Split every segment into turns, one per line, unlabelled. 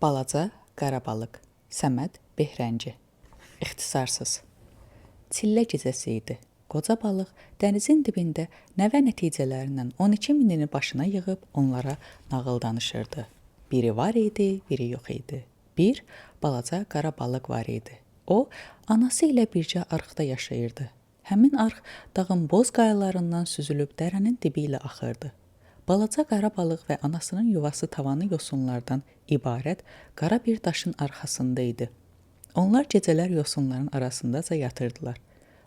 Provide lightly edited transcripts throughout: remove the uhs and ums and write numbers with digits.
Balaca qara balıq. Səməd Behrənci. İxtisarsız. Çillə gecəsi idi. Qoca balıq dənizin dibində nəvə nəticələrindən 12 minini başına yığıb onlara nağıl danışırdı. Biri var idi, biri yox idi. Bir balaca qara balıq var idi. O, anası ilə bircə arxda yaşayırdı. Həmin arx dağın boz qayalarından süzülüb dərənin dibi ilə axırdı. Balaca qara balıq və anasının yuvası tavanı yosunlardan ibarət qara bir daşın arxasında idi. Onlar gecələr yosunların arasındaca yatırdılar.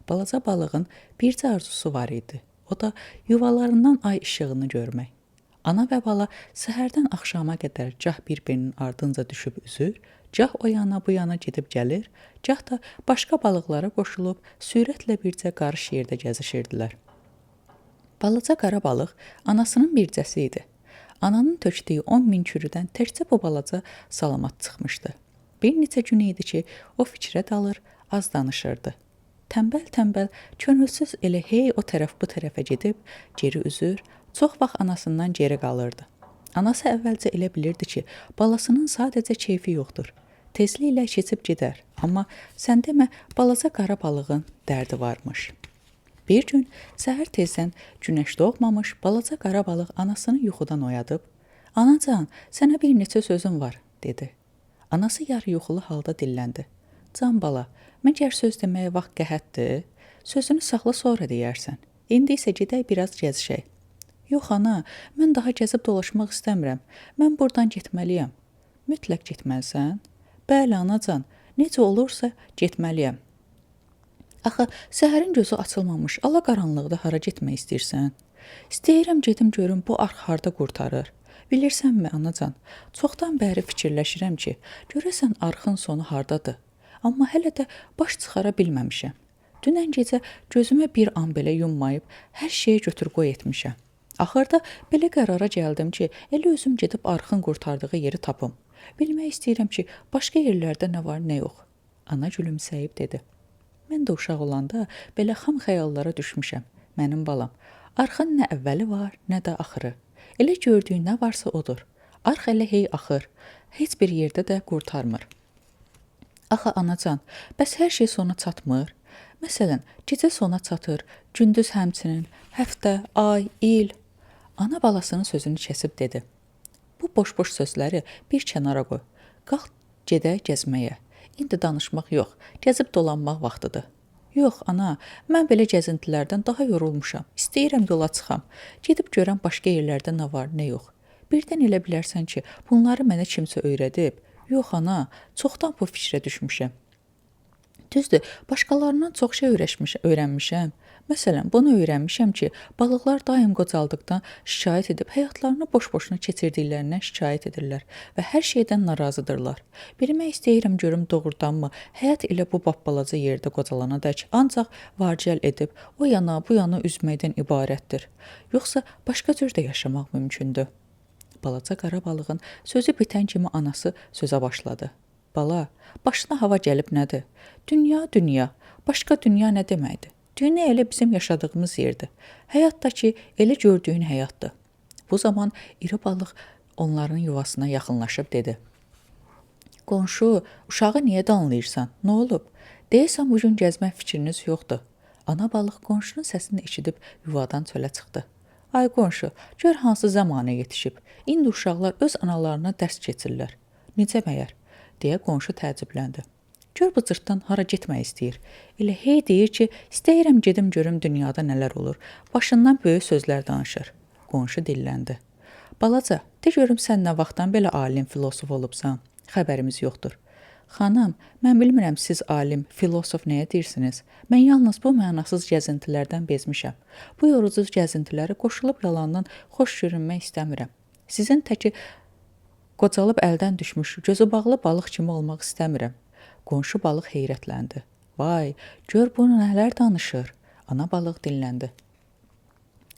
Balaca balığın bircə arzusu var idi. O da yuvalarından ay işığını görmək. Ana və bala səhərdən axşama qədər gah bir-birinin ardınca düşüb üzür, gah o yana bu yana gedib gəlir, gah da başqa balıqlara qoşulub sürətlə bircə qarış yerdə gəzişirdilər. Balaca qara balıq anasının bircəsi idi. Ananın tökdüyü 10 min kürüdən təkcə bu balaca salamat çıxmışdı. Bir neçə gün idi ki, o fikrə dalır, az danışırdı. Tənbəl-tənbəl, könülsüz elə hey o tərəf bu tərəfə gedib, geri üzür, çox vaxt anasından geri qalırdı. Anası əvvəlcə elə bilirdi ki, balasının sadəcə keyfi yoxdur. Tezliklə keçib gedər. Amma sən demə, balaca qara balığın dərdi varmış. Bir gün səhər tezdən günəş doğmamış balaca qara balıq anasını yuxudan oyadıb, "Anacan, sənə bir neçə sözüm var," dedi. Anası yarı yuxulu halda dilləndi. "Can bala, məgər söz deməyə vaxt qəhətdir? Sözünü saxla sonra deyərsən. İndi isə gedək biraz gəzişək." "Yox ana, mən daha gəzib dolaşmaq istəmirəm. Mən burdan getməliyəm." "Mütləq getməlisən?" "Bəli anacan, necə olursa getməliyəm." Axı səhərin gözü açılmamış, ala qaranlıqda hara getmək istəyirsən? İstəyirəm gedim görüm bu arx harda qurtarır. Bilirsənmi anacan, çoxdan bəri fikirləşirəm ki, görəsən arxın sonu hardadır. Amma hələ də baş çıxara bilməmişəm. Dünən gecə gözümə bir an belə yummayıb hər şeyi götür-qoy etmişəm. Axırda belə qərara gəldim ki, elə özüm gedib arxın qurtardığı yeri tapım. Bilmək istəyirəm ki, başqa yerlərdə nə var, nə yox. Ana gülümsəyib dedi. Mən də uşaq olanda belə xam xəyallara düşmüşəm, mənim balam. Arxın nə əvvəli var, nə də axırı. Elə gördüyün nə varsa odur. Arx elə hey axır. Heç bir yerdə də qurtarmır. Axı anacan, bəs hər şey sona çatmır? Məsələn, gecə sona çatır, gündüz həmçinin, həftə, ay, il. Ana balasının sözünü kəsib dedi. Bu boş-boş sözləri bir kənara qoy. Qalx gedək gəzməyə. İndi danışmaq yox, gəzib dolanmaq vaxtıdır. Yox, ana, mən belə gəzintilərdən daha yorulmuşam. İstəyirəm yola çıxam. Gedib görəm başqa yerlərdə nə var, nə yox. Birdən elə bilərsən ki, bunları mənə kimsə öyrədib. Yox, ana, çoxdan bu fikrə düşmüşəm. Düzdür, başqalarından çox şey öyrənmişəm. Məsələn, bunu öyrənmişəm ki, balıqlar daim qocaldıqdan şikayət edib həyatlarını boş-boşuna keçirdiklərindən şikayət edirlər və hər şeydən narazıdırlar. Bilmək istəyirəm görüm doğrudanmı həyat elə bu balaca yerdə qocalana dək ancaq var-gəl edib o yana bu yana üzməkdən ibarətdir. Yoxsa başqa cür də yaşamaq mümkündür. Balaca qara balığın sözü bitən kimi anası sözə başladı. Bala, başına hava gəlib nədir? Dünya, dünya, başqa dünya nə deməkdir? Dünya elə bizim yaşadığımız yerdir. Həyat da ki, elə gördüyün həyatdır. Bu zaman iri balıq onların yuvasına yaxınlaşıb dedi. Qonşu, uşağı niyə danlayırsan? Nə olub? Deyəsən bu gün gəzmək fikriniz yoxdur. Ana balıq qonşunun səsini eşidib yuvadan çölə çıxdı. Ay qonşu, gör hansı zəmanə yetişib. İndi uşaqlar öz analarına dərs keçirlər. Necə məyər? Deyə qonşu təəccübləndi. Gör bu cırtdan hara getmək istəyir. Elə hey deyir ki, istəyirəm gedim görüm dünyada nələr olur. Başından böyük sözlər danışır. Qonşu dilləndi. Balaca, de görüm sən nə vaxtdan belə alim, filosof olubsan? Xəbərimiz yoxdur. Xanım, mən bilmirəm siz alim, filosof nəyə deyirsiniz? Mən yalnız bu mənasız gəzintilərdən bezmişəm. Bu yorucu gəzintilərə qoşulub yalandan xoş görünmək istəmirəm. Sizin təki qocalıb əldən düşmüş, gözü bağlı balıq kimi olmaq istəmirəm. Qonşu balıq heyrətləndi. Vay, gör bu nələr danışır. Ana balıq dilləndi.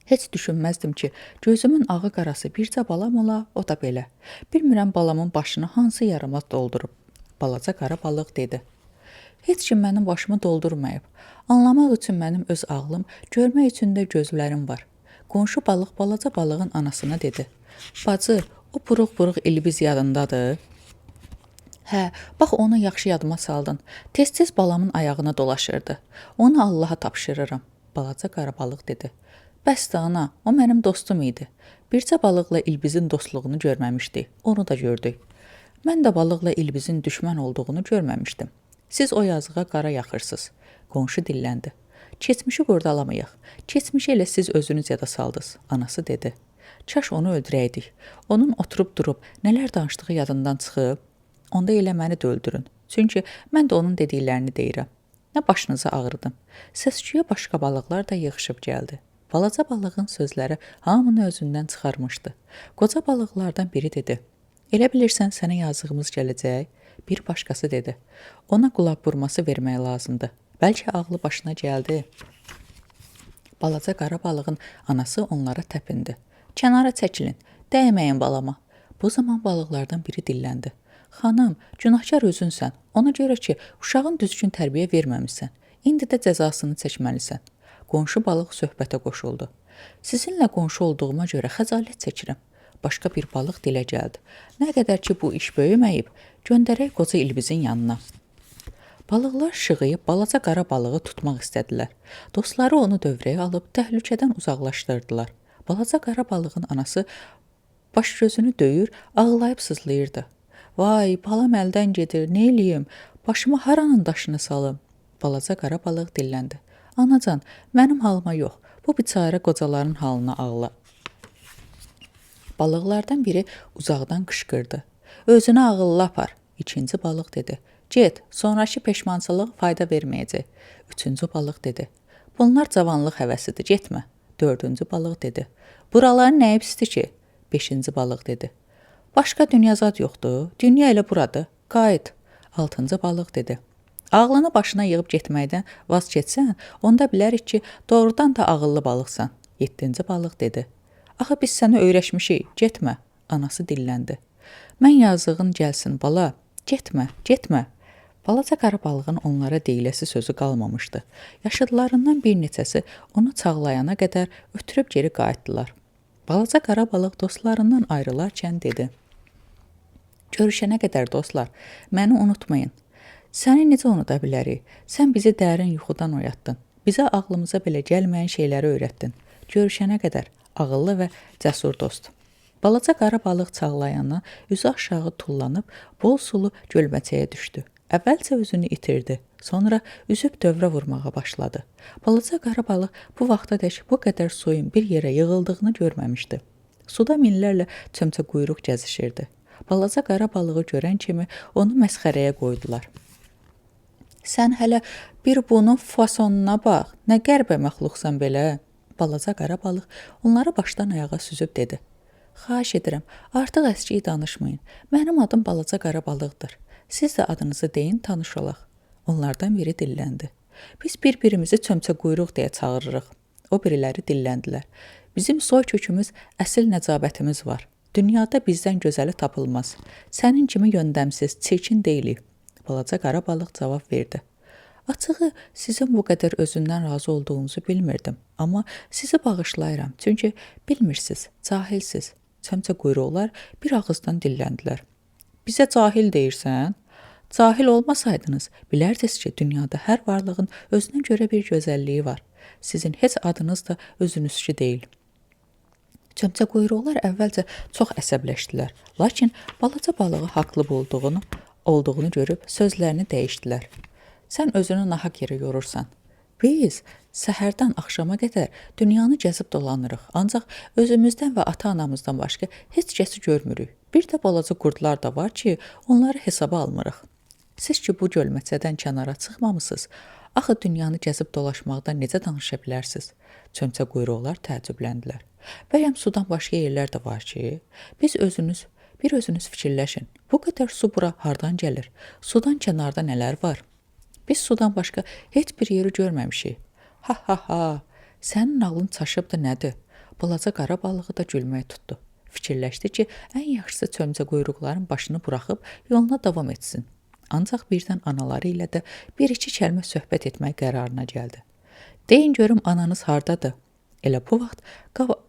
Heç düşünməzdim ki, gözümün ağı qarası bircə balam ola, o da belə. Bilmirəm balamın başını hansı yaramaz doldurub. Balaca qara balıq dedi. Heç kim mənim başımı doldurmayıb. Anlamaq üçün mənim öz ağlım, görmək üçün də gözlərim var. Qonşu balıq balaca balığın anasına dedi. Bacı, o buruq-buruq ilbiz yadındadır? Hə, bax onu yaxşı yadıma saldın. Tez-tez balamın ayağına dolaşırdı. Onu Allaha tapşırıram. Balaca qara balıq dedi. Bəsdir ana, o mənim dostum idi. Bircə balıqla ilbizin dostluğunu görməmişdik. Onu da gördük. Mən də balıqla ilbizin düşmən olduğunu görməmişdim. Siz o yazığa qara yaxırsınız. Qonşu dilləndi. Keçmişi qurdalamayaq. Keçmişi elə siz özünüz yada saldınız, anası dedi. Kaş onu öldürəydik. Onun oturub durub nələr danışdığı yadından çıxıb. Onda elə məni də öldürün. Çünki mən də onun dediklərini deyirəm. Nə başınızı ağrıdım. Səs-küyə başqa balıqlar da yığışıb gəldi. Balaca balığın sözləri hamını özündən çıxarmışdı. Qoca balıqlardan biri dedi: "Elə bilirsən sənə yazığımız gələcək?" Bir başqası dedi: "Ona qulaq vurması vermək lazımdır. Bəlkə ağlı başına gəldi." Balaca qara balığın anası onlara təpindi. "Kənara çəkilin, dəyməyin balama." Bu zaman balıqlardan biri dilləndi. "Xanım, günahkar özünsən. Ona görə ki, uşağın düzgün tərbiyə verməmisən. İndi də cəzasını çəkməlisən." Qonşu balıq söhbətə qoşuldu. "Sizinlə qonşu olduğuma görə xəcalət çəkirəm." Başqa bir balıq dilə gəldi. "Nə qədər ki bu iş böyüməyib, göndərək qoca ilbizin yanına." Balıqlar şığıyıb balaca qara balığı tutmaq istədilər. Dostları onu dövrəyə alıb təhlükədən uzaqlaşdırdılar. Balaca qara balığın anası baş gözünü döyür, ağlayıb sızlayırdı. "Vay, balam əldən gedir, nə eləyim? Başıma haranın daşını salım?" Balaca qara balıq dilləndi. "Anacan, mənim halıma yox, bu biçarə qocaların halına ağla." Balıqlardan biri uzaqdan qışqırdı. "Özünü ağıllı apar." İkinci balıq dedi. "Get, sonrakı peşmançılıq fayda verməyəcək." Üçüncü balıq dedi. "Bunlar cavanlıq həvəsidir, getmə." Dördüncü balıq dedi. "Buraların nəyi pisdir ki?" Beşinci balıq dedi. "Başqa dünya zad yoxdur. Dünya elə buradır. Qayıt." Altıncı balıq dedi. "Ağlını başına yığıb getməkdən vaz keçsən, onda bilərik ki, doğrudan da ağıllı balıqsan." Yeddinci balıq dedi. "Axı biz sənə öyrəşmişik, getmə." Anası dilləndi. "Mən yazığın gəlsin bala, getmə, getmə." Balaca qara balığın onlara deyiləsi sözü qalmamışdı. Yaşıdlarından bir neçəsi onu çağlayana qədər ötürüb geri qayıtdılar. Balaca qara balıq dostlarından ayrılarkən dedi: "Görüşənə qədər dostlar, məni unutmayın. Səni necə unuda bilərik? Sən bizi dərin yuxudan oyatdın. Bizə ağlımıza belə gəlməyən şeyləri öyrətdin. Görüşənə qədər, ağıllı və cəsur dost." Balaca qara balıq çağlayana üzü aşağı tullanıb bol sulu gölməçəyə düşdü. Əvvəlcə özünü itirdi, sonra üzüb dövrə vurmağa başladı. Balaca qara balıq bu vaxtadək bu qədər suyun bir yerə yığıldığını görməmişdi. Suda minlərlə çömçə quyruq gəzişirdi. Balaca qara balığı görən kimi onu məsxərəyə qoydular. "Sən hələ bir bunun fasonuna bax, nə qəribə məxluqsan belə." Balaca qara balıq onları başdan ayağa süzüb dedi. "Xahiş edirəm, artıq əskiyi danışmayın. Mənim adım balaca qara balıqdır. Siz də adınızı deyin, tanış olaq." Onlardan biri dilləndi. "Biz bir-birimizi çömçə quyruq deyə çağırırıq." O biriləri dilləndilər. "Bizim soy kökümüz, əsil nəcabətimiz var. Dünyada bizdən gözəli tapılmaz. Sənin kimi yöndəmsiz, çirkin deyilik." Balaca qara balıq cavab verdi. "Açığı, sizin bu qədər özündən razı olduğunuzu bilmirdim. Amma sizi bağışlayıram, çünki bilmirsiz, cahilsiz." Çömçə quyruqlar bir ağızdan dilləndilər. "Bizə cahil deyirsən? Cahil olmasaydınız, bilərdiniz ki, dünyada hər varlığın özünə görə bir gözəlliyi var. Sizin heç adınız da özünüzki deyil." Çömçə quyruqlar əvvəlcə çox əsəbləşdilər. Lakin balaca balığı haqlı olduğunu görüb sözlərini dəyişdilər. "Sən özünü nahaq yerə yorursan. Biz səhərdən axşama qədər dünyanı gəzib dolanırıq. Ancaq özümüzdən və ata-anamızdan başqa heç kəsi görmürük. Bir də balaca qurdlar da var ki, onları hesaba almırıq. Siz ki bu gölməçədən kənara çıxmamısınız, axı dünyanı gəzib dolaşmaqdan necə danışa bilərsiniz?" Çömçə quyruqlar təəccübləndilər. "Bəyəm sudan başqa yerlər də var ki, biz özünüz bir özünüz fikirləşin. Bu qədər su bura hardan gəlir? Sudan kənarda nələr var? Biz sudan başqa heç bir yeri görməmişik." "Ha ha ha, sənin ağlın çaşıbdı nədir?" Balaca qara balığı da gülmək tutdu. Fikirləşdi ki, ən yaxşısı çömçə quyruqların başını buraxıb yoluna davam etsin. Ancaq birdən anaları ilə də bir-iki kəlmə söhbət etmək qərarına gəldi. "Deyin görüm ananız hardadır?" Elə bu vaxt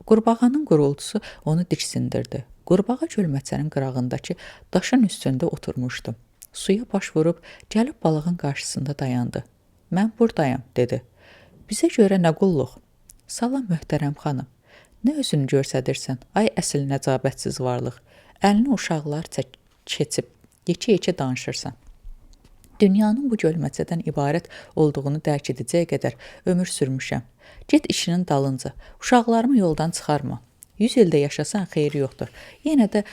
qurbağanın gurultusu onu diksindirdi. Qurbağa gölməçənin qırağındakı daşın üstündə oturmuşdu. Suya baş vurub gəlib balığın qarşısında dayandı. "Mən burdayam," dedi. "Bizə görə nə qulluq?" "Salam möhtərəm xanım. Nə özünü göstərirsən? Ay əsl nəcabətsiz varlıq. Əlini uşaqlar keçib, yekə-yekə danışırsan. Dünyanın bu gölməçədən ibarət olduğunu dərk edəcək qədər ömür sürmüşəm. Get işinin dalınca. Uşaqlarımı yoldan çıxarma. 100 ildə yaşasan xeyri yoxdur. Yenə də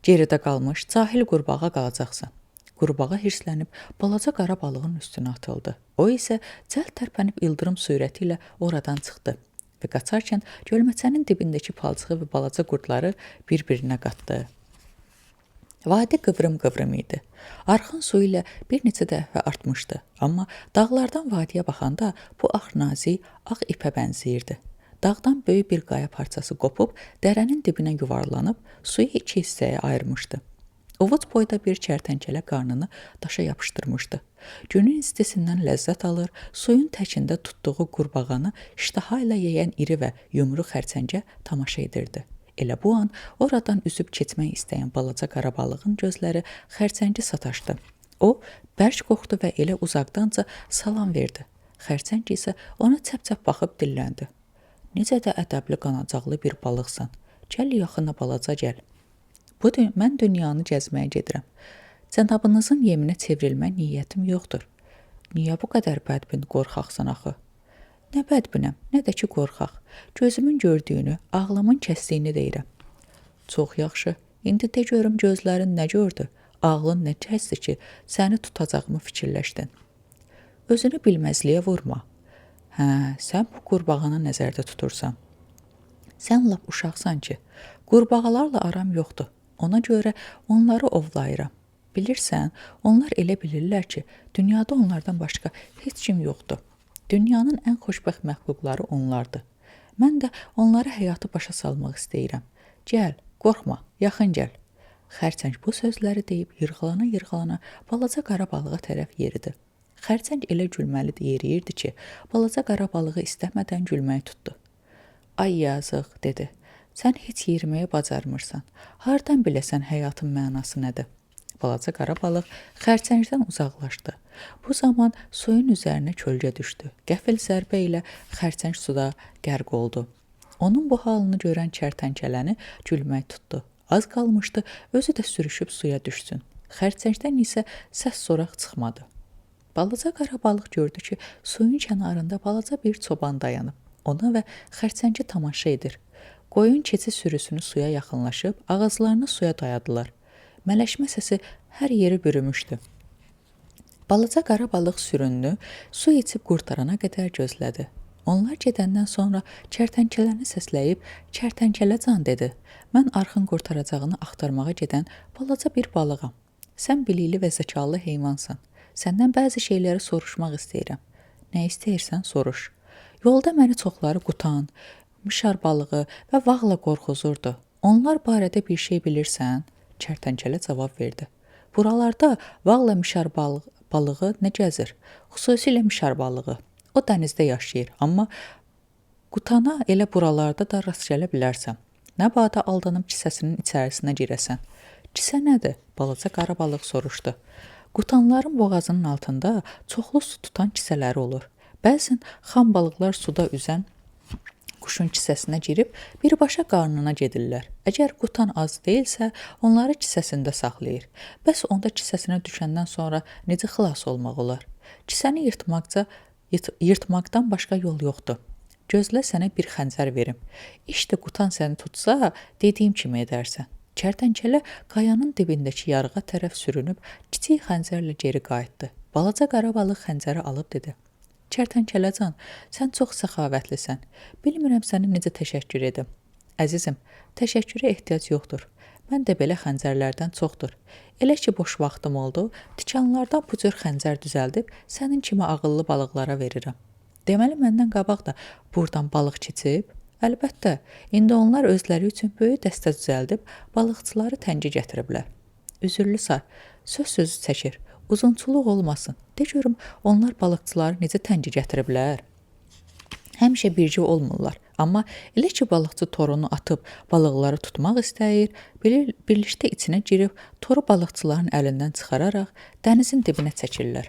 geridə qalmış cahil qurbağa qalacaqsan." Qurbağa hirslənib balaca qara balığın üstünə atıldı. O isə cəld tərpənib ildırım sürəti ilə oradan çıxdı və qaçarkən gölməçənin dibindəki palçığı və balaca qurdları bir-birinə qatdı. Vadi qıvrım-qıvrım idi. Arxın suyu ilə bir neçə dəfə artmışdı. Amma dağlardan vadiyə baxanda bu arx nazik ağ ipə bənzəyirdi. Dağdan böyük bir qaya parçası qopub dərənin dibinə yuvarlanıb suyu iki hissəyə ayırmışdı. Ovuc boyda bir kərtənkələ qarnını daşa yapışdırmışdı. Günün istisindən ləzzət alır, suyun təkində tutduğu qurbağanı iştaha ilə yeyən iri və yumru xərçəngə tamaşa edirdi. Elə bu an oradan üzüb keçmək istəyən balaca qara balığın gözləri xərçəngi sataşdı. O bərk qorxdu və elə uzaqdanca salam verdi. Xərçəng isə ona çəp-çəp baxıb dilləndi. "Necə də ədəbli qanacaqlı bir balıqsan. Gəl yaxına balaca gəl. Mən dünyanı gəzməyə gedirəm. Cənabınızın yeminə çevrilmə niyyətim yoxdur." "Niyə bu qədər bədbin, qorxaqsan axı?" "Nə bədbinəm, nə də ki qorxaq. Gözümün gördüyünü, ağlımın kəsdiyini deyirəm." "Çox yaxşı. İndi de görüm gözlərin nə gördü, ağlın nə kəsdi ki, səni tutacağımı fikirləşdin. Özünü bilməzliyə vurma. Hə, sən bu qurbağanı nəzərdə tutursan. Sən lap uşaqsan ki. Qurbağalarla aram yoxdur. Ona görə onları ovlayıram. Bilirsən, onlar elə bilirlər ki, dünyada onlardan başqa heç kim yoxdur. Dünyanın ən xoşbəxt məxluqları onlardır. Mən də onlara həyatı başa salmaq istəyirəm. Gəl, qorxma, yaxın gəl." Xərçəng bu sözləri deyib yırğalana-yırğalana balaca qara balığa tərəf yeridi. Xərçəng elə gülməli yeriyirdi ki, balaca qara balığı istəmədən gülmək tutdu. "Ay yazıq," dedi. "Sən heç yeriməyi bacarmırsan. Hardan biləsən həyatın mənası nədir?" Balaca qara balıq xərçəngdən uzaqlaşdı. Bu zaman suyun üzərinə kölgə düşdü. Qəfil zərbə ilə xərçəng suda qərq oldu. Onun bu halını görən kərtənkələni gülmək tutdu. Az qalmışdı, özü də sürüşüb suya düşsün. Xərçəngdən isə səs soraq çıxmadı. Balaca qara balıq gördü ki, suyun kənarında balaca bir çoban dayanıb. Ona və xərçəngə tamaşa edir. Qoyun keçi sürüsünü suya yaxınlaşıb ağızlarını suya dayadılar. Mələşmə səsi hər yeri bürümüşdü. Balaca qara balıq sürününü su içib qurtarana qədər gözlədi. Onlar gedəndən sonra kərtənkələni səsləyib, "Kərtənkələ can," dedi. "Mən arxın qurtaracağını axtarmağa gedən balaca bir balığam. Sən bilikli və zəkalı heyvansan. Səndən bəzi şeyləri soruşmaq istəyirəm." "Nə istəyirsən, soruş." "Yolda məni çoxları qutan, mişar balığı və vağla qorxuzurdu. Onlar barədə bir şey bilirsən?" Kərtənkələ cavab verdi. "Buralarda vağla mişar balığı nə gəzir? Xüsusilə mişar balığı. O dənizdə yaşayır, amma qutana elə buralarda da rast gələ bilərsən. Nə bada aldanıb kisəsinin içərisinə girəsən." "Kisə nədir?" Balaca qara balıq soruşdu. "Qutanların boğazının altında çoxlu su tutan kisələri olur. Bəzən xam balıqlar suda üzən quşun kisəsinə girib birbaşa qarnına gedirlər. Əgər qutan az deyilsə, onları kisəsində saxlayır. Bəs onda kisəsinə düşəndən sonra necə xilas olmaq olar? Kisəni yırtmaqdan başqa yol yoxdur. Gözlə sənə bir xəncər verim. İşdə qutan səni tutsa, dediyim kimi edərsən." Kərtənkələ qayanın dibindəki yarığa tərəf sürünüb kiçik xəncərlə geri qayıtdı. Balaca qara balıq xəncəri alıb dedi: "Kərtənkələcan, sən çox səxavətlisən. Bilmirəm sənə necə təşəkkür edim." "Əzizim, təşəkkürə ehtiyac yoxdur. Mən də belə xəncərlərdən çoxdur. Elə ki boş vaxtım oldu, tikanlardan bu cür xəncər düzəldib sənin kimi ağıllı balıqlara verirəm." "Deməli məndən qabaq da burdan balıq keçib?" "Əlbəttə, indi onlar özləri üçün böyük dəstə düzəldib balıqçıları təngə gətiriblər." "Üzürlü say, söz sözü çəkir. Uzunçuluq olmasın. De görüm onlar balıqçıları necə təngə gətiriblər?" "Həmişə bircə olmurlar. Amma elə ki balıqçı torunu atıb balıqları tutmaq istəyir, birlikdə içinə girib toru balıqçıların əlindən çıxararaq dənizin dibinə çəkirlər.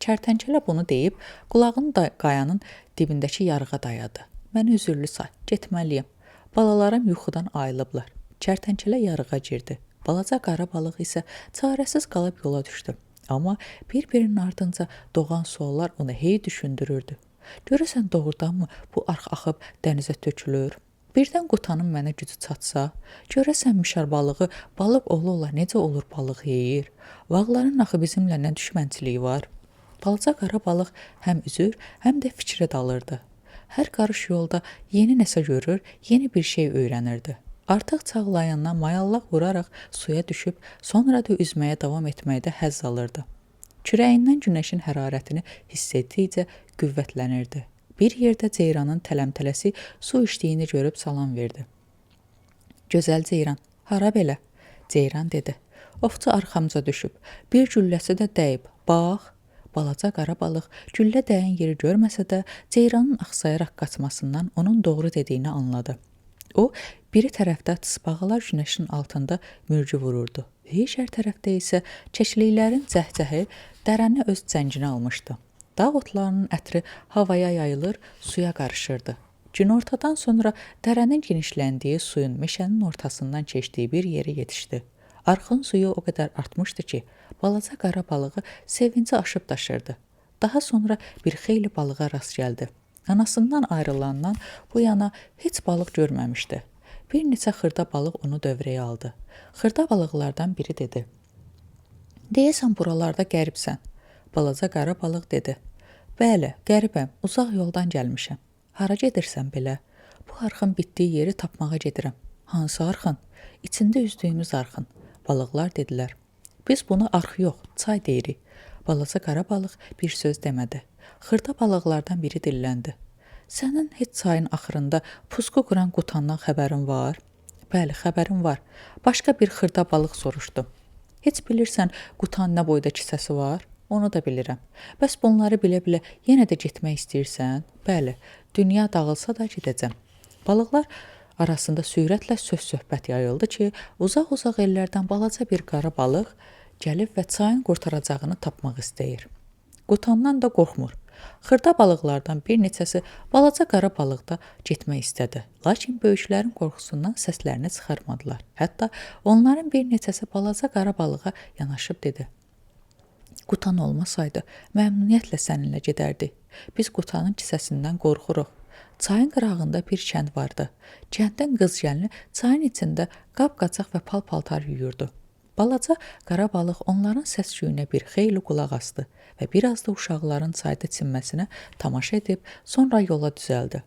Kərtənkələ bunu deyib qulağını da qayanın dibindəki yarığa dayadı. Məni üzürlü say, getməliyəm. Balalarım yuxudan ayılıblar. Kərtənkələ yarığa girdi. Balaca qara balıq isə çarəsiz qalıb yola düşdü. Amma bir-birinin ardınca doğan suallar onu hey düşündürürdü. Görəsən doğrudanmı bu arx axıb dənizə tökülür? Birdən qutanın mənə gücü çatsa, görəsən mişar balığı balıq ola-ola necə olur balıq yeyir? Vağların axı bizimlə nə düşmənçiliyi var? Balaca qara balıq həm üzür, həm də fikrə dalırdı. Hər qarış yolda yeni nəsə görür, yeni bir şey öyrənirdi. Artıq çağlayandan mayallaq vuraraq suya düşüb, sonra da üzməyə davam etməkdə həzz alırdı. Kürəyindən günəşin hərarətini hiss etdikcə qüvvətlənirdi. Bir yerdə ceyranın tələmtələsi su içdiyini görüb salam verdi. Gözəl ceyran, hara belə? Ceyran dedi. Ovçu arxamca düşüb, bir gülləsi də dəyib. Bax! Balaca qara balıq güllə dəyən yeri görməsə də ceyranın axsayaraq qaçmasından onun doğru dediyini anladı. O, biri tərəfdə tısbağalar günəşin altında mürgü vururdu. Digər tərəfdə isə çəşliklərin cəhcəhi dərəni öz cənginə almışdı. Dağ otlarının ətri havaya yayılır, suya qarışırdı. Günortadan sonra dərənin genişləndiyi suyun meşənin ortasından keçdiyi bir yerə yetişdi. Arxın suyu o qədər artmışdı ki, balaca qara balığı sevinci aşıb daşırdı. Daha sonra bir xeyli balığa rast gəldi. Anasından ayrılandan bu yana heç balıq görməmişdi. Bir neçə xırda balıq onu dövrəyə aldı. Xırda balıqlardan biri dedi: "Deyəsən buralarda qəribsən." Balaca qara balıq dedi: "Bəli, qəribəm, uzaq yoldan gəlmişəm." "Hara gedirsən belə?" "Bu arxın bitdiyi yeri tapmağa gedirəm." "Hansı arxın?" "İçində üzdüyümüz arxın." Balıqlar dedilər: "Biz buna arx yox, çay deyirik." Balaca qara balıq bir söz demədi. Xırda balıqlardan biri dilləndi. "Sənin heç çayın axırında pusqu quran qutandan xəbərin var?" "Bəli, xəbərim var." Başqa bir xırda balıq soruşdu. "Heç bilirsən qutanın nə boyda kisəsi var?" "Onu da bilirəm." "Bəs bunları bilə-bilə yenə də getmək istəyirsən?" "Bəli, dünya dağılsa da gedəcəm." Balıqlar arasında sürətlə söz-söhbət yayıldı ki, uzaq-uzaq ellərdən balaca bir qara balıq gəlib və çayın qurtaracağını tapmaq istəyir. Qutandan da qorxmur. Xırda balıqlardan bir neçəsi balaca qara balıqda getmək istədi. Lakin böyüklərin qorxusundan səslərini çıxarmadılar. Hətta onların bir neçəsi balaca qara balığa yanaşıb dedi: "Qutan olmasaydı, məmnuniyyətlə səninlə gedərdik. Biz qutanın kisəsindən qorxuruq." Çayın qırağında bir kənd vardı. Kəndin qız gəlini çayın içində qab-qacaq və pal-paltar yuyurdu. Balaca qara balıq onların səs-küyünə bir xeyli qulaq asdı və biraz da uşaqların çayda çimməsinə tamaşa edib sonra yola düzəldi.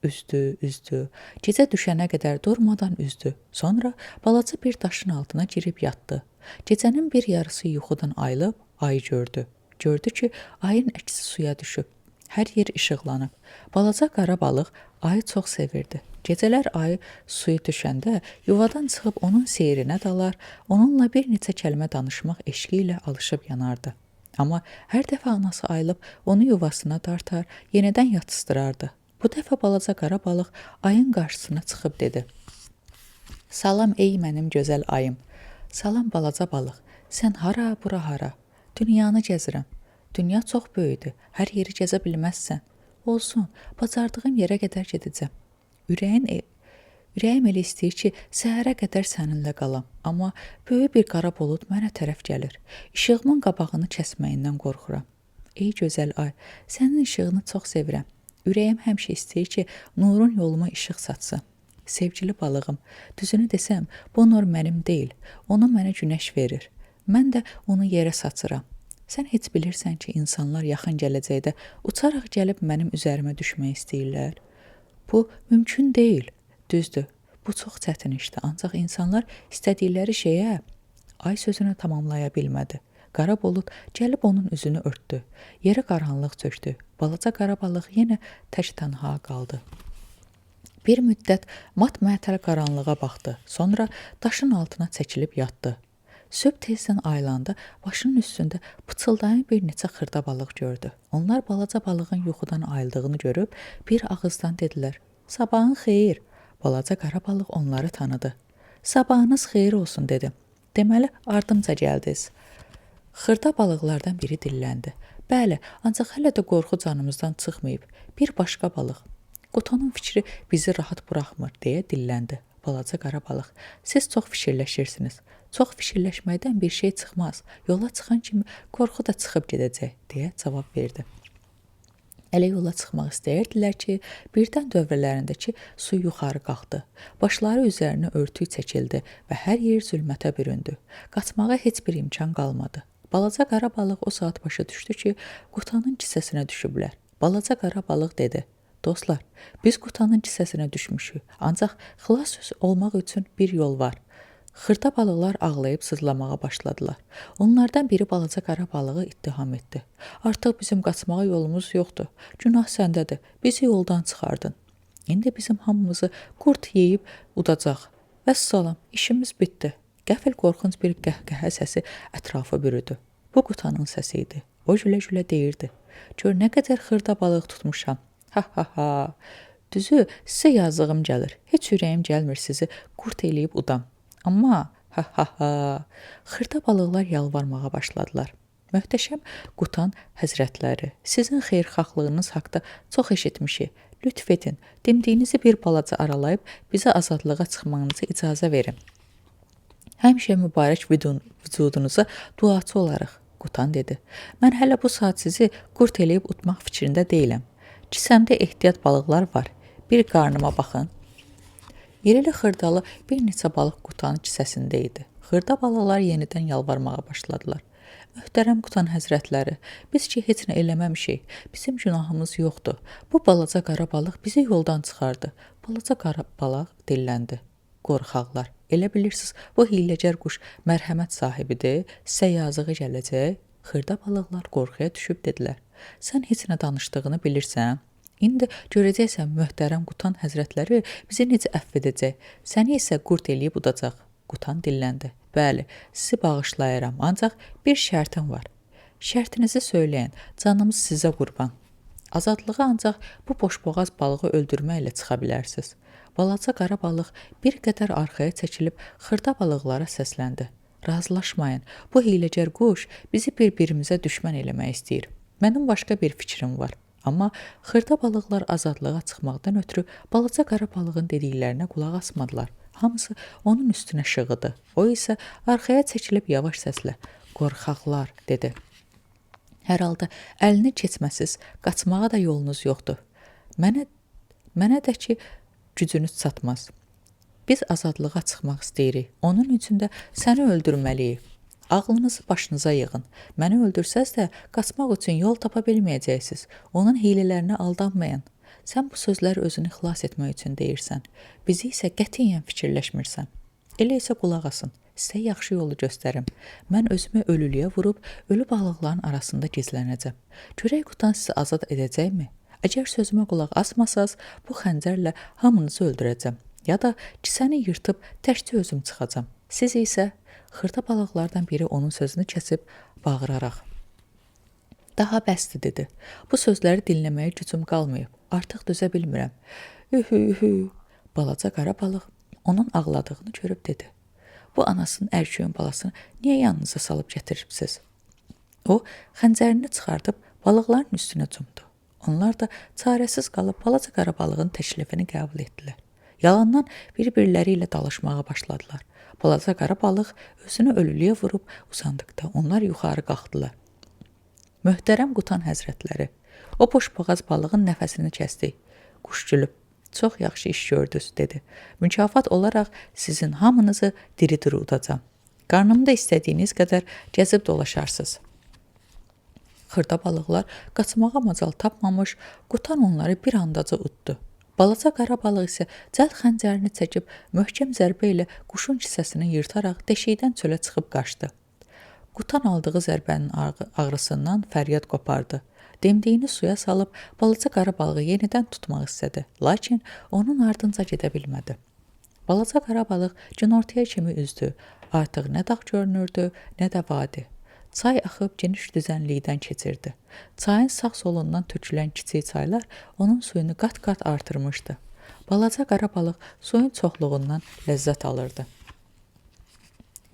Üzdü, üzdü, gecə düşənə qədər durmadan üzdü. Sonra balaca bir daşın altına girib yatdı. Gecənin bir yarısı yuxudan ayılıb ayı gördü. Gördü ki, ayın əksi suya düşüb. Hər yer işıqlanıb. Balaca qara balıq ayı çox sevirdi. Gecələr ayı suya düşəndə yuvadan çıxıb onun seyrinə dalar, onunla bir neçə kəlmə danışmaq eşqi ilə alışıb yanardı. Amma hər dəfə anası ayılıb onu yuvasına dartar, yenidən yatıstırardı. Bu dəfə balaca qara balıq ayın qarşısına çıxıb dedi: "Salam ey mənim gözəl ayım. Salam balaca balıq. Sən hara, bura hara? Dünyanı gəzirəm. Dünya çox böyükdür. Hər yeri gəzə bilməzsən. Olsun, bacardığım yerə qədər gedəcəm. Ürəyim elə istəyir ki, səhərə qədər səninlə qalam. Amma böyük bir qara bulud mənə tərəf gəlir. İşığımın qabağını kəsməyindən qorxuram. Ey gözəl ay, sənin işığını çox sevirəm. Ürəyim həmişə istəyir ki, nurun yoluma işıq saçsın. Sevgili balığım, düzünü desəm, bu nur mənim deyil. Onu mənə günəş verir. Mən də onu yerə saçıram. Sən heç bilirsən ki, insanlar yaxın gələcəkdə uçaraq gəlib mənim üzərimə düşmək istəyirlər? Bu mümkün deyil. Düzdür, bu çox çətin işdir. Ancaq insanlar istədikləri şeyə ay sözünü tamamlaya bilmədi. Qara bulud gəlib onun üzünü örtdü. Yerə qaranlıq çökdü. Balaca qara balıq yenə tək tənha qaldı. Bir müddət mat-məətəl qaranlığa baxdı. Sonra daşın altına çəkilib yatdı. Sübh tezdən ayılanda başının üstündə pıçıldayan bir neçə xırda balıq gördü. Onlar balaca balığın yuxudan ayıldığını görüb bir ağızdan dedilər: Sabahın xeyir. Balaca qara balıq onları tanıdı. Sabahınız xeyir olsun dedi. Deməli, ardımca gəldiniz. Xırda balıqlardan biri dilləndi. Bəli, ancaq hələ də qorxu canımızdan çıxmayıb. Bir başqa balıq. Qutanın fikri bizi rahat buraxmır, deyə dilləndi. Balaca qara balıq. Siz çox fikirləşirsiniz. Çox fikirləşməkdən bir şey çıxmaz. Yola çıxan kimi qorxu da çıxıb gedəcək, deyə cavab verdi. Elə yola çıxmaq istəyirdilər ki, birdən dövrələrindəki su yuxarı qalxdı. Başları üzərinə örtük çəkildi və hər yer zülmətə büründü. Qaçmağa heç bir imkan qalmadı. Balaca qara balıq o saat başa düşdü ki, qutanın kisəsinə düşüblər. Balaca qara balıq dedi: "Dostlar, biz qutanın kisəsinə düşmüşük. Ancaq xilas olmaq üçün bir yol var." Xırda balıqlar ağlayıb sızlamağa başladılar. Onlardan biri balaca qara balığı ittiham etdi. Artıq bizim qaçmağa yolumuz yoxdur. Günah səndədir. Bizi yoldan çıxardın. İndi bizim hamımızı qurd yeyib udacaq. Vəssalam, işimiz bitdi. Qəfil qorxunc bir qəhqəhə səsi ətrafı bürüdü. Bu qutanın səsi idi. O gülə-gülə deyirdi: "Gör nə qədər xırda balıq tutmuşam. Ha ha ha. Düzü, sizə yazığım gəlir. Heç ürəyim gəlmir sizi qurd eləyib udam. Amma ha ha ha." Xırda balıqlar yalvarmağa başladılar. Möhtəşəm Qutan həzrətləri, sizin xeyirxahlığınız haqda çox eşitmişik. Lütf edin, dimdiyinizi bir balaca aralayıb bizə azadlığa çıxmağınıza icazə verin. Həmişə mübarək vücudunuza duaçı olarıq, Qutan dedi. Mən hələ bu saat sizi qurd eləyib utmaq fikrində deyiləm. Kisəmdə ehtiyat balıqlar var. Bir qarnıma baxın. İrili xırdalı bir neçə balıq qutanın kisəsində idi. Xırda balıqlar yenidən yalvarmağa başladılar. Möhtərəm Qutan həzrətləri, biz ki heç nə eləməmişik. Bizim günahımız yoxdur. Bu balaca qara balıq bizi yoldan çıxardı. Balaca qara balıq dilləndi. Qorxaqlar, elə bilirsiz bu hiyləgər quş mərhəmət sahibidir, sizə yazığı gələcək? Xırda balıqlar qorxuya düşüb dedilər. Sən heç nə danışdığını bilirsən? İndi görəcəksən möhtərəm Qutan həzrətləri bizi necə əfv edəcək. Səni isə qurd eləyib udacaq. Qutan dilləndi. Bəli, sizi bağışlayıram, ancaq bir şərtim var. Şərtinizi söyləyin, canımız sizə qurban. Azadlığa ancaq bu boşboğaz balığı öldürməklə çıxa bilərsiniz. Balaca qara balıq bir qədər arxaya çəkilib xırda balıqlara səsləndi. Razılaşmayın. Bu hiyləgər quş bizi bir-birimizə düşmən eləmək istəyir. Mənim başqa bir fikrim var. Amma xırda balıqlar azadlığa çıxmaqdan ötürü balaca qara balığın dediklərinə qulaq asmadılar. Hamısı onun üstünə şığıdı. O isə arxaya çəkilib yavaş səslə "Qorxaqlar" dedi. Hər halda əlini keçməsiz qaçmağa da yolunuz yoxdur. Mənə də ki gücünüz çatmaz. Biz azadlığa çıxmaq istəyirik. Onun üçün də səni öldürməliyik. Ağlınızı başınıza yığın. Məni öldürsəz də qaçmaq üçün yol tapa bilməyəcəksiniz. Onun hiylələrinə aldanmayın. Sən bu sözləri özünü xilas etmək üçün deyirsən. Bizi isə qətiyyən fikirləşmirsən. Elə isə qulaq asın. Sizə yaxşı yolu göstərim. Mən özümü ölülüyə vurub ölü balıqların arasında gizlənəcəm. Görək qutan sizi azad edəcəkmi? Əgər sözümə qulaq asmasaz, bu xəncərlə hamınızı öldürəcəm. Ya da kisəni yırtıb təkcə özüm çıxacam. Siz isə xırda balıqlardan biri onun sözünü kəsib bağıraraq: "Daha bəsdir" dedi. Bu sözləri dinləməyə gücüm qalmayıb. Artıq dözə bilmirəm. Ühü ühü. Balaca qara balıq onun ağladığını görüb dedi: "Bu anasının ərköyün balasını niyə yanınıza salıb gətiribsiz?" O xəncərini çıxardıb balıqların üstünə cumdu. Onlar da çarəsiz qalıb balaca qara balığın təklifini qəbul etdilər. Yalandan bir-birləri ilə dalaşmağa başladılar. Balaca qara balıq özünü ölülüyə vurub uzandıqda onlar yuxarı qalxdılar. Möhtərəm Qutan həzrətləri, o boşboğaz balığın nəfəsini kəsdik. Quş gülüb, "Çox yaxşı iş gördünüz" dedi. "Mükafat olaraq sizin hamınızı diri-diri udacam. Qarnımda istədiyiniz qədər gəzib dolaşarsınız." Xırda balıqlar qaçmağa macal tapmamış, Qutan onları bir andaca uddu. Balaca qara balıq isə cəld xəncərini çəkib möhkəm zərbə ilə quşun kisəsini yırtaraq deşikdən çölə çıxıb qaçdı. Qutan aldığı zərbənin ağrısından fəryad qopardı. Dimdiyini suya salıb balaca qara balığı yenidən tutmaq istədi. Lakin onun ardınca gedə bilmədi. Balaca qara balıq günortaya kimi üzdü. Artıq nə dağ görünürdü, nə də vadi. Çay axıb geniş düzənlikdən keçirdi. Çayın sağ solundan tökülən kiçik çaylar onun suyunu qat-qat artırmışdı. Balaca qara balıq suyun çoxluğundan ləzzət alırdı.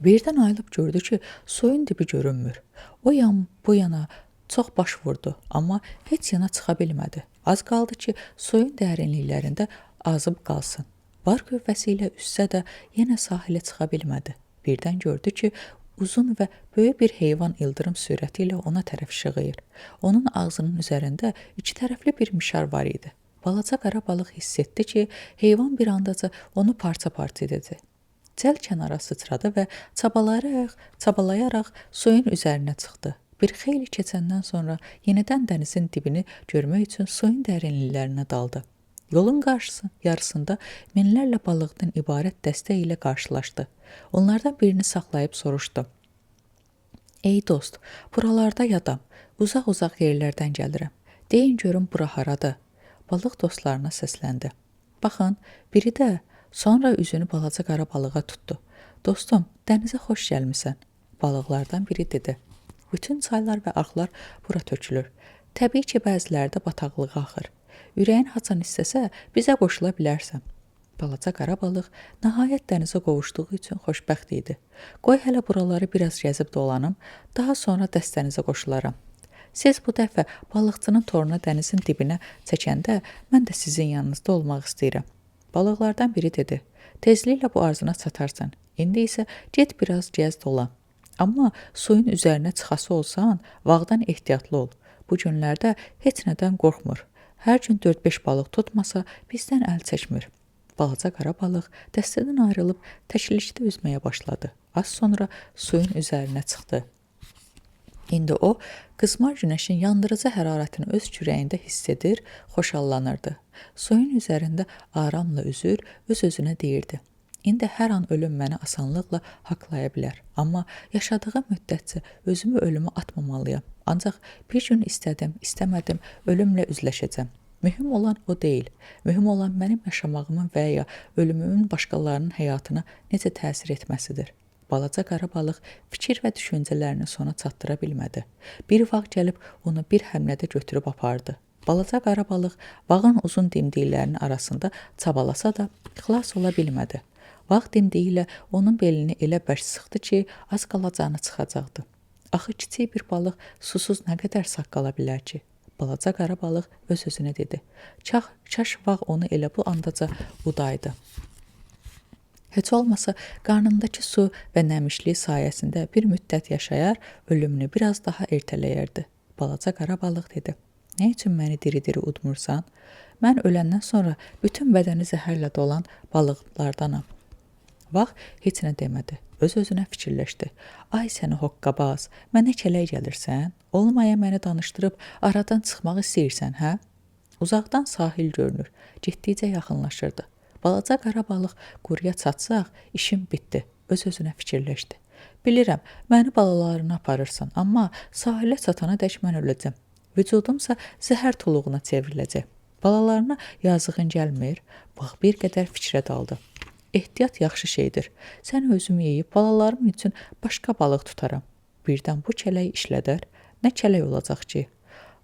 Birdən ayılıb gördü ki, suyun dibi görünmür. O yan bu yana çox baş vurdu, amma heç yana çıxa bilmədi. Az qaldı ki, suyun dərinliklərində azıb qalsın. Var qüvvəsi ilə üzsə də yenə sahilə çıxa bilmədi. Birdən gördü ki, uzun və böyük bir heyvan ildırım sürəti ilə ona tərəf işığıyır. Onun ağzının üzərində iki tərəfli bir mişar var idi. Balaca qara balıq hiss etdi ki, heyvan bir andaca onu parça-parça edəcək. Cəld kənara sıçradı və çabalayaraq suyun üzərinə çıxdı. Bir xeyli keçəndən sonra yenidən dənizin dibini görmək üçün suyun dərinliklərinə daldı. Yolun yarısında minlərlə balıqdan ibarət dəstə ilə qarşılaşdı. Onlardan birini saxlayıb soruşdu. Ey dost, buralarda yadam, uzaq-uzaq yerlərdən gəlirəm. Deyin görüm bura haradır? Balıq dostlarına səsləndi. Baxın, biri də sonra üzünü balaca qara balığa tutdu. Dostum, dənizə xoş gəlmisən. Balıqlardan biri dedi. Bütün çaylar və arxlar bura tökülür. Təbii ki, bəziləri də bataqlığa axır. Ürəyin haçan istəsə, bizə qoşula bilərsən. Balaca qara balıq nəhayət dənizə qovuşduğu üçün xoşbəxt idi. Qoy hələ buraları biraz gəzib dolanım, daha sonra dəstənizə qoşularam. Siz bu dəfə balıqçının torunu dənizin dibinə çəkəndə mən də sizin yanınızda olmaq istəyirəm. Balıqlardan biri dedi. Tezliklə bu arzuna çatarsan. İndi isə get biraz gəz dolan. Amma suyun üzərinə çıxası olsan, vağdan ehtiyatlı ol. Bu günlərdə heç nədən qorxmur. Hər gün 4-5 balıq tutmasa bizdən əl çəkmir. Balaca qara balıq dəstədən ayrılıb təklikdə üzməyə başladı. Az sonra suyun üzərinə çıxdı. İndi o, qızmar günəşin yandırıcı hərarətini öz kürəyində hiss edir, xoşallanırdı. Suyun üzərində aramla üzür, öz-özünə deyirdi. İndi hər an ölüm məni asanlıqla haqlaya bilər. Amma yaşadığım müddətcə özümü ölümə atmamalıyam. Ancaq bir gün istədim, istəmədim, ölümlə üzləşəcəm. Mühüm olan o deyil. Mühüm olan mənim yaşamağımın və ya ölümümün başqalarının həyatına necə təsir etməsidir. Balaca qara balıq fikir və düşüncələrini sona çatdıra bilmədi. Bir vaxt gəlib onu bir həmlədə götürüb apardı. Balaca qara balıq bağın uzun dimdiklərinin arasında çabalasa da xilas ola bilmədi. Bağ dimdiyi ilə onun belini elə bərk sıxdı ki, az qala canı çıxacaqdı. Axı kiçik bir balıq susuz nə qədər sağ qala bilər ki? Balaca qara balıq öz-özünə dedi. Kaş bağ onu elə bu andaca udaydı. Heç olmasa qarnındakı su və nəmişlik sayəsində bir müddət yaşayar, ölümünü biraz daha ertələyərdi. Balaca qara balıq dedi. Nə üçün məni diri-diri udmursan? Mən öləndən sonra bütün bədəni zəhərlə dolan balıqlardanam. Bağ heç nə demədi. Öz-özünə fikirləşdi. Ay səni hoqqabaz, mənə kələk gəlirsən? Olmaya məni danışdırıb aradan çıxmaq istəyirsən, hə? Uzaqdan sahil görünür. Getdikcə yaxınlaşırdı. Balaca qara balıq quruya çatsaq, işim bitdi. Öz-özünə fikirləşdi. Bilirəm, məni balalarına aparırsan, amma sahilə çatana dək mən öləcəm. Vücudumsa zəhər tuluğuna çevriləcək. Balalarına yazığın gəlmir? Bax, bir qədər fikrə daldı. Ehtiyat yaxşı şeydir. Sən özümü yeyib balalarım üçün başqa balıq tutaram. Birdən bu kələk işlədər. Nə kələk olacaq ki?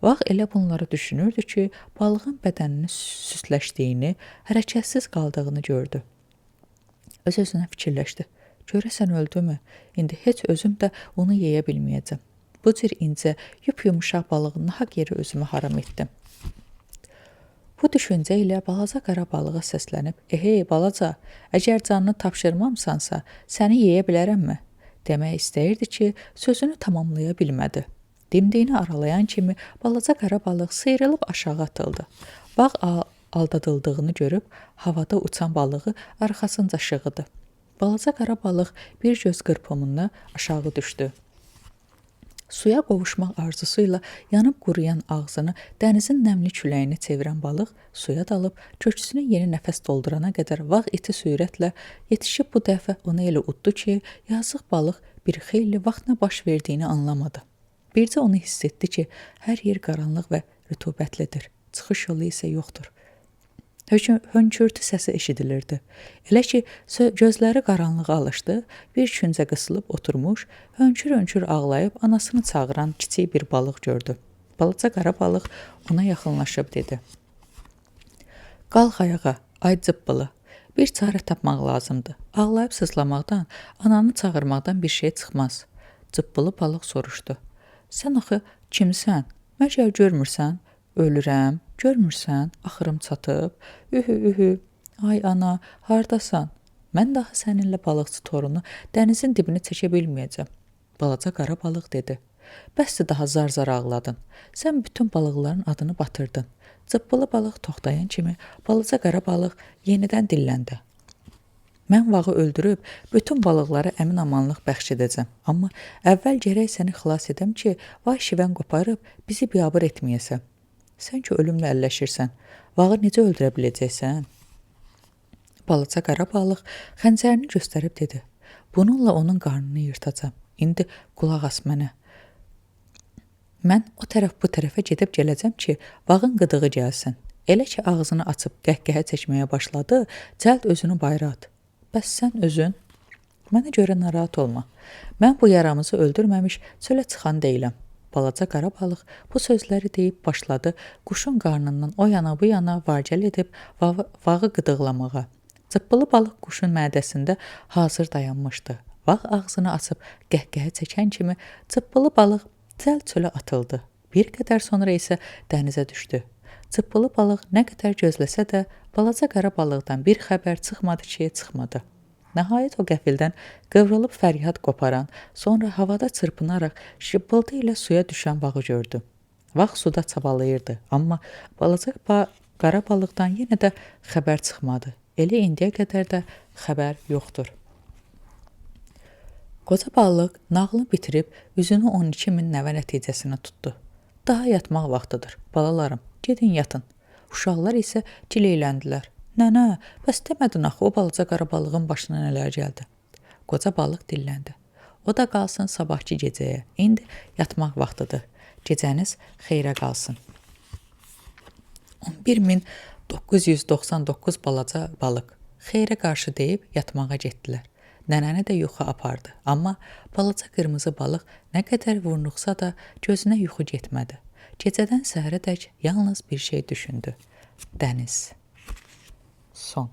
Vax elə bunları düşünürdü ki, balığın bədəninin süsləşdiyini, hərəkətsiz qaldığını gördü. Öz-özünə fikirləşdi. Görəsən öldümü? İndi heç özüm də onu yeyə bilməyəcəm. Bu cür incə, yup-yumuşaq balığı nahaq yerə özümü haram etdim. Bu düşüncə ilə balaca qara balığa səslənib, "Ehey, balaca, əgər canını tapşırmamısansa, səni yeyə bilərəmmi?" demək istəyirdi ki, sözünü tamamlaya bilmədi. Dimdiyini aralayan kimi balaca qara balıq sıyrılıb aşağı atıldı. Bağ aldadıldığını görüb havada uçan balığı arxasınca şığıdı. Balaca qara balıq bir göz qırpımında aşağı düşdü. Suya qovuşmaq arzusu ilə yanıb quruyan ağzını dənizin nəmli küləyinə çevirən balıq suya dalıb köksünə yeni nəfəs doldurana qədər vağ iti sürətlə yetişib bu dəfə onu elə uddu ki, yazıq balıq bir xeyli vaxt nə baş verdiyini anlamadı. Bircə onu hiss etdi ki, hər yer qaranlıq və rütubətlidir. Çıxış yolu isə yoxdur. Hönkürtü səsi eşidilirdi. Elə ki, gözləri qaranlığa alışdı, bir küncə qısılıb oturmuş, hönkür-hönkür ağlayıb anasını çağıran kiçik bir balıq gördü. Balaca qara balıq ona yaxınlaşıb dedi. Qalx ayağa, Ay cıppılı, bir çarə tapmaq lazımdır. Ağlayıb sızlamaqdan, ananı çağırmaqdan bir şey çıxmaz. Cıppılı balıq soruşdu. Sən axı kimsən? Məgər görmürsən? Ölürəm. Görmürsən? Axırım çatıb. Ühü, ühü. Ay ana, hardasan? Mən daha səninlə balıqçı torunu dənizin dibini çəkə bilməyəcəm. Balaca qara balıq dedi. Bəsdir daha zar-zar ağladın. Sən bütün balıqların adını batırdın. Cıppılı balıq toxtayan kimi balaca qara balıq yenidən dilləndi. Mən vağı öldürüb bütün balıqlara əmin-amanlıq bəxş edəcəm. Amma əvvəl gərək səni xilas edəm ki, vay şivən qoparıb bizi biabır etməyəsən. Sən ki ölümlə əlləşirsən, vağı necə öldürə biləcəksən? Balaca qara balıq xəncərini göstərib dedi. Bununla onun qarnını yırtacam. İndi qulaq as mənə. Mən o tərəf bu tərəfə gedib gələcəm ki, vağın qıdığı gəlsin. Elə ki ağzını açıb qəhqəhə çəkməyə başladı, cəld özünü bayıra at. Bəs sən özün? Mənə görə narahat olma. Mən bu yaramızı öldürməmiş çölə çıxan deyiləm. Balaca qara balıq bu sözləri deyib başladı quşun qarnından o yana bu yana vargəl edib vağı qıdıqlamağa. Cıppılı balıq quşun mədəsində hazır dayanmışdı. Vağ ağzını açıb qəhqəhə çəkən kimi cıppılı balıq cəld çölə atıldı. Bir qədər sonra isə dənizə düşdü. Cıppılı balıq nə qədər gözləsə də balaca qara balıqdan bir xəbər çıxmadı ki, çıxmadı. Nəhayət o qəfildən qıvrılıb fəryad qoparan, sonra havada çırpınaraq şıppıltı ilə suya düşən vağı gördü. Vağ suda çabalayırdı, amma balaca qara balıqdan yenə də xəbər çıxmadı. Elə indiyə qədər də xəbər yoxdur. Qoca balıq nağılı bitirib üzünü 12 min nəvə nəticəsinə tutdu. Daha yatmaq vaxtıdır. Balalarım, gedin yatın. Uşaqlar isə cileyləndilər. Nənə, bəs demədin axı o balaca qara balığın başına nələr gəldi? Qoca balıq dilləndi. O da qalsın sabahkı gecəyə. İndi yatmaq vaxtıdır. Gecəniz xeyrə qalsın. 11.999 balaca balıq xeyrə qarşı deyib yatmağa getdilər. Nənəni də yuxu apardı. Amma balaca qırmızı balıq nə qədər vurnuxsa da gözünə yuxu getmədi. Gecədən səhərədək yalnız bir şey düşündü. Dəniz. Son.